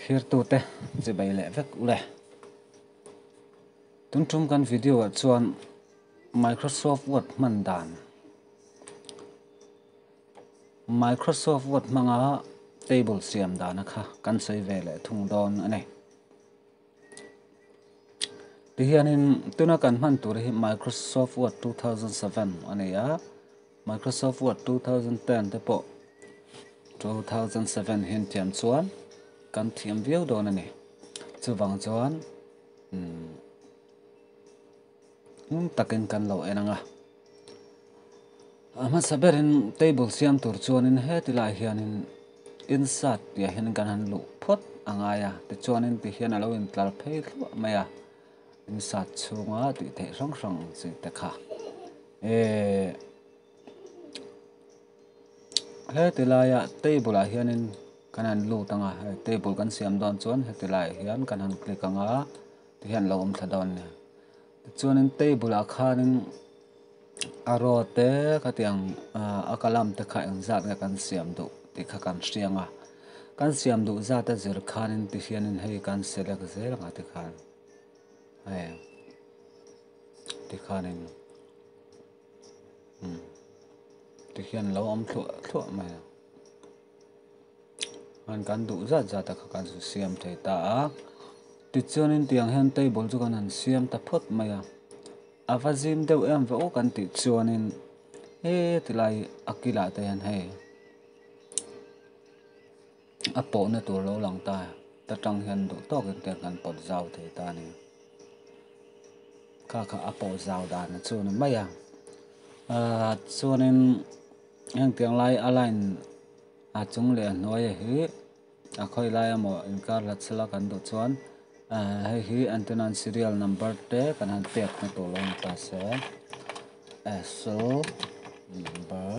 Thirtute chibai leh vek ule. Tun tum kan video ah chuan Microsoft Word hman dan Microsoft Word hmanga table siam dana kha kan sawi ve leh thung dawn a ni. Tihianin tuna kan hman tur hi Microsoft Word 2007 a ni a, Microsoft Word 2010 te pawh 2007 hian thiam chuan kan thiam viau dawn a ni. Chuvang chuan ngun takin kan lo en ang a. A hmasa berin table siam tur chuanin heti lai hianin insert tih ah hian kan han luh phawt a ngai a, tichuanin tihian a lo intlar phei thluah mai a, insert chhunga tih theih hrang hrang chi te kha. Ehh heti laia table ah hianin kan han lut ang a, hei table kan siam dawn chuan heti laiah hian kan han click ang a, tihian a lo awm thla dawn a ni. Tichuanin table ah khanin a row te khatiang a column te kha engzat nge kan siam duh tih kha kan hria ang a, kan siam duh zat a zir khanin tihianin hei kan select zel ang a tikhan hei tikhanin. Umm tikhian lo awm thluah thluah mai a an kan duh zat zat a kha kan zu siam thei ta a tichuanin tiang hian table chu kan han siam ta phawt mai a a va zim deuh em ve aw kan tih chuanin heti lai a kilah te hian hei a pawhna tur lo lang ta ta tang hian duh tawkin te kan pawt zau thei ta a ni. Kha kha a pawh zau dan chu a ni mai a ahh chuanin hengtiang lai a line a chung leh a hnuai hi a khawi lai emaw inkar hlat sela kan duh chuan ahh hei hi antenna serial number te kan han pek na tur lo ni ta se so number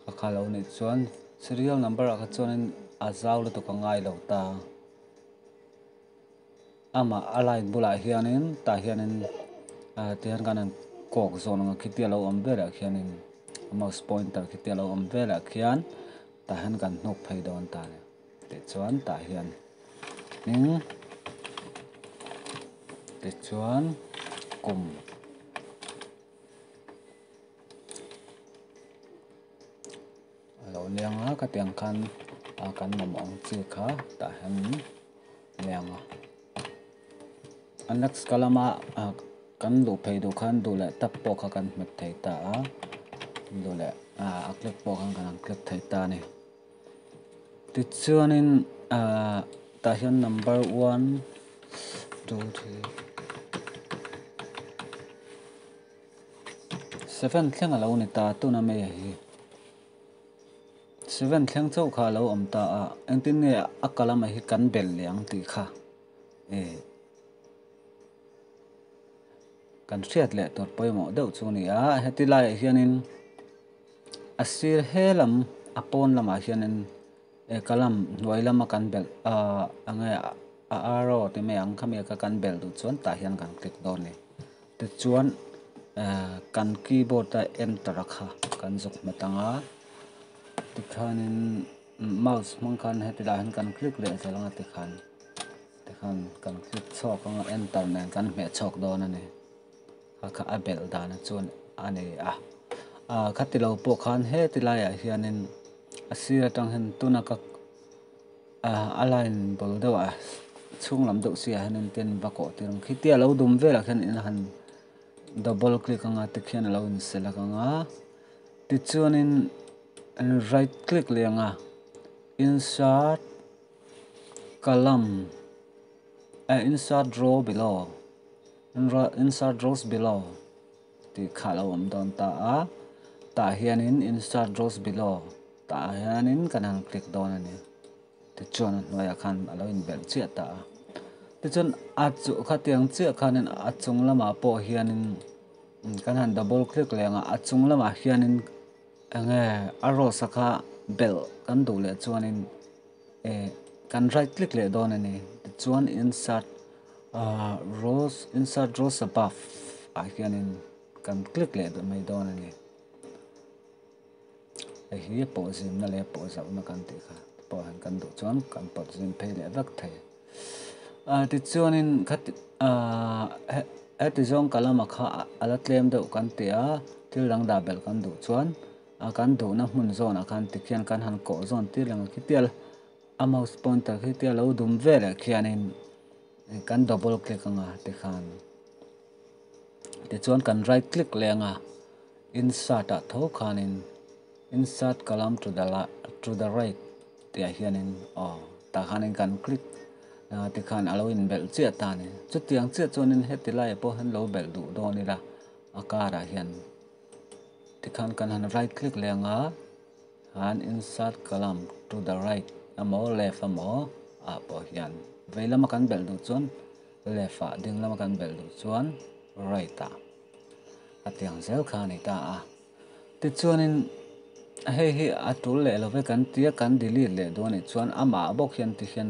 a kha lo nih chuan serial number ah kha chuanin a zau lutuk a ngai lo ta. Amah a light bulah hianin tah hianin ah tihian kan han kawk zawn ang a khitia lo awm velah khianin mouse pointer khitia lo awm velah khian tah hian kan hnuk phei dawn ta a ni tichuan tah hian in tichuan kum a lo leng a khatiang khan ah kan mamawh ang chi kha tah hian leng a a next ka lama ah kan luh phei duh khan duh leh tap pawh kha kan hmet thei ta a duh leh ah a click pawh khan kan han click thei ta a ni tichuanin ah tah hian number one two three seven thleng a lo ni ta tuna mai hi. Seven thleng chauh kha a lo awm ta a, engtin nge a kal a mai hi kan belh leh ang tih kha eh kan hriat leh tur pawimawh deuh chu a ni a, heti laiah hianin a sir he lam a pawn lamah hianin eh kalam hnuai lama kan belh ah eng nge a arrow ti mai ang khami kha kan belh duh chuan tah hian kan click dawn a ni. Tichuan kan keyboard a enter a kha kan zuk hmet ang a, tikhanin mouse hmang khan heti lai hian kan click leh zel ang a tikhan tikhan kan click chhuak ang a enter nen kan hmeh chhuak dawn a ni kha kha a belh dan chuan a ni a ah khati lo pawh khan heti laiah hianin a sir atang hian tuna ka a line bul deuh ah chhung lam deuh si ah hian ten va kawh tir ang khitia lo dum velah khian in han double click anga tikhian alo in select anga tichuanin right click leh anga insert column eh insert row below insert rows below tih kha alo awm dawn ta a tah hianin insert rows below tah hianin kan han click dawn a ni tichuan a hnuaiah khan a lo inbelh chiah ta a tichuan a chu khatiang chiah khanin a chung lamah pawh hianin kan han double click leh ang a a chung lamah hianin eng nge a rows a kha belh kan duh leh chuanin eh kan right click leh dawn a ni tichuan insert ah rows insert rows above ah hianin kan click leh mai dawn a ni. Hei hi pawh zimna leh pawh zauhna kan tih kha. pawh hian kan duh chuan kan pawt zim phei leh vek thei. Tichuanin khati heti zawng kalama kha a la tlem deuh kan ti a, thil dang dah belh kan duh chuan kan duhna hmun zawnah khan tikhian kan han kawh zawn tir leh ang a, khitia a mouse pointer khitia lo dum veleh khianin kan double click anga tikhan tichuan kan right click leh anga insert ah tho khanin insert column to the to the right tih ah hianin aw tah khanin kan click tikhan a lo inbelh chiah ta a ni. Chutiang chiah chuanin heti laiah pawh hian lo belh duh dawn ila a karah hian tikhan kan han right click leh anga han insert column to the right emaw left emaw ah pawh hian vei lama kan belh duh chuan left ah ding lama kan belh duh chuan right ah a tiang zel kha a ni ta a. Tichuanin hei hi a tul leh lo ve kan tia kan delete leh duh a nih chuan amah bawk hian tihian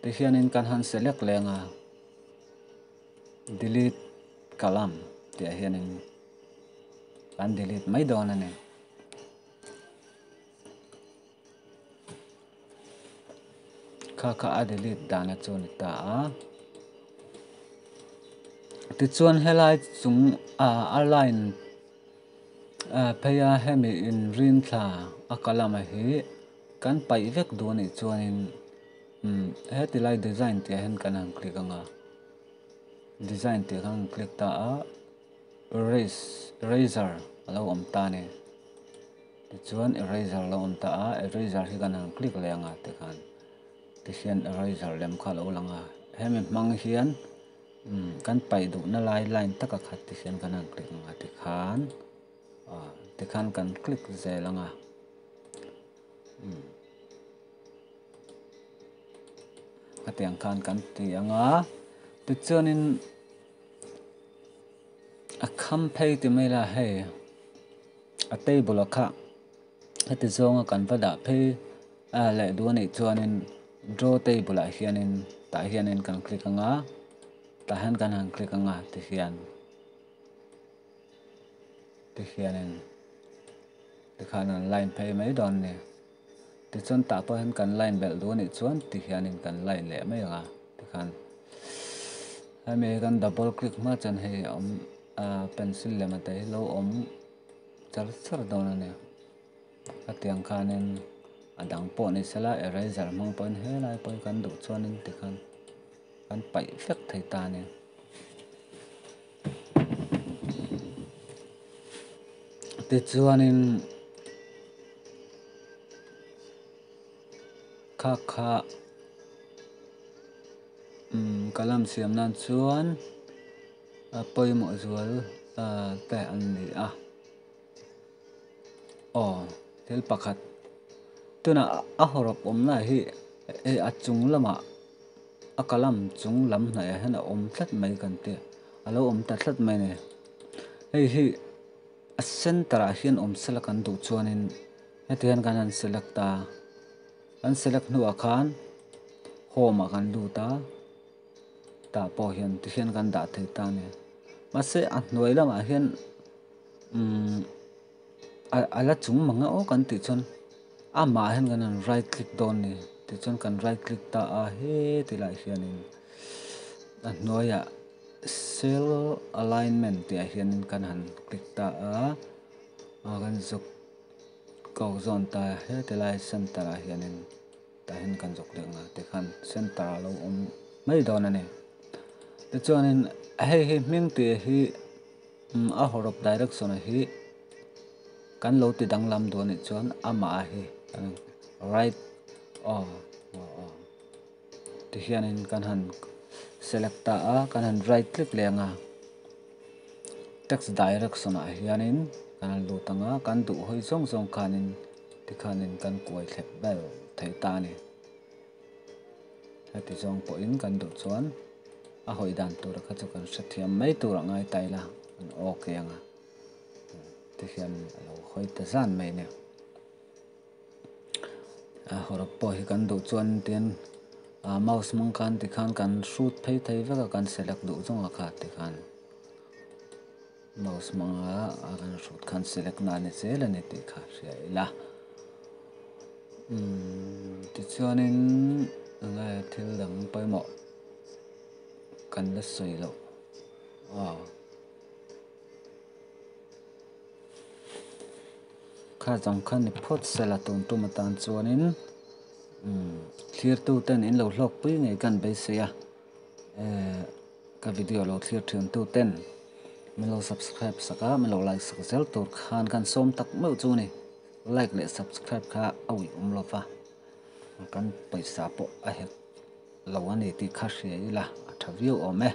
tihianin kan han select leng a delete column tih ah hianin kan delete mai dawn a ni. Kha kha a delete dana chu a ni ta a. Tichuan helai chung a line phei a hemi inrin thla a column a hi kan paih vek duh a nih chuanin heti lai design tih ah hian kan han click ang a design tih khan click ta a erase eraser a lo awm ta a ni. Tichuan eraser lo awm ta a, eraser hi kan han click leh ang a tikhan tihian eraser lem kha a lo lang a, hemi hmang hian kan paih duhna lai line taka khat tihian kan han click ang a tikhan ah tikhan kan click zel ang a hetiang khan kan ti ang a tichuanin a kham phei ti mai la hei. A table ah kha heti zawnga kan va dah phei a leh duh anih chuanin draw table ah hianin tah hianin kan click ang a tah hian kan han click ang a tihian tihianin tikhan an line phei mai dawn a ni tichuan tah pawh hian kan line belh duh anih chuan tihianin kan line leh mai ang a tikhan hemi hi kan double click hma chuan hei a awm. Ahh pencil lem te hi lo awm char char dawn a ni hetiang khanin a dang pawh ni sela eraser hmang pawhin helai pawh hi kan duh chuanin tikhan kan paih vek thei ta a ni. Tichuanin kha kha umm kalam siam nan chuan. A pawimawh zual te an ni a. Aw thil pakhat tunah a hawrawp awmna hi hei a chung lamah a kalam chung lam hnaih ah hian a awm tlat mai kan ti a lo awm ta tlat mai a ni. Hei hi a center ah hian awm sela kan duh chuanin heti hian kan han select a kan select hnuah khan home ah kan lut a. Tah pawh hian ti hian kan dah thei ta a ni. Mahse a hnuai lamah hian umm a la chung mang a aw kan tih chuan amah hian kan han right click dawn a ni. Tichuan kan right click ta a heti lai hianin a hnuaiah cell alignment tih ah hianin kan han click ta a kan zuk ko zawn ta a heti lai center ah hianin. Tah hian kan zawk leh nghal te khan center ah lo awm mai dawn a ni. Tichuanin hei hi hming tih hi a hawrawp direction ah hi kan lo ti danglam duh a nih chuan amah ah hi right aw aw ti hianin kan han select ta a kan han right click leh ang a text direction ah hianin kan han lut ang a kan duh hawi zawng zawng khanin. Tikhanin kan kuai thlep ber thei ta a ni. Heti zawng pawhin kan duh chuan a hawi dan tura kha chu kan hrethiam mai tur a ngai ta ila an ok ang a. Tihian a lo hawi ta zan mai a ni. A hawrawp pawh hi kan duh chuan tin mouse hmang khan tikhan kan hrut phei thei vek a kan select duh zawng a kha tikhan. Mouse hmanga a kan hrut khan select na a ni zel a ni tih kha hria ila. Umm tichuanin enge thil dang pawimawh kan la sawi loh aw. Kha zawng kha ni phawt sela tun tum atan chuanin umm thlirtu ten in lo hlawk pui ngei kan beisei a eh ka video lo thlir thian tu ten min lo subscribe sak a min lo like sak zel tur khan kan sawm tak meuh chu a ni like leh subscribe kha a uih awm lo va kan pawisa pawh a hek lo a ni tih kha hria ila a tha viau awm e.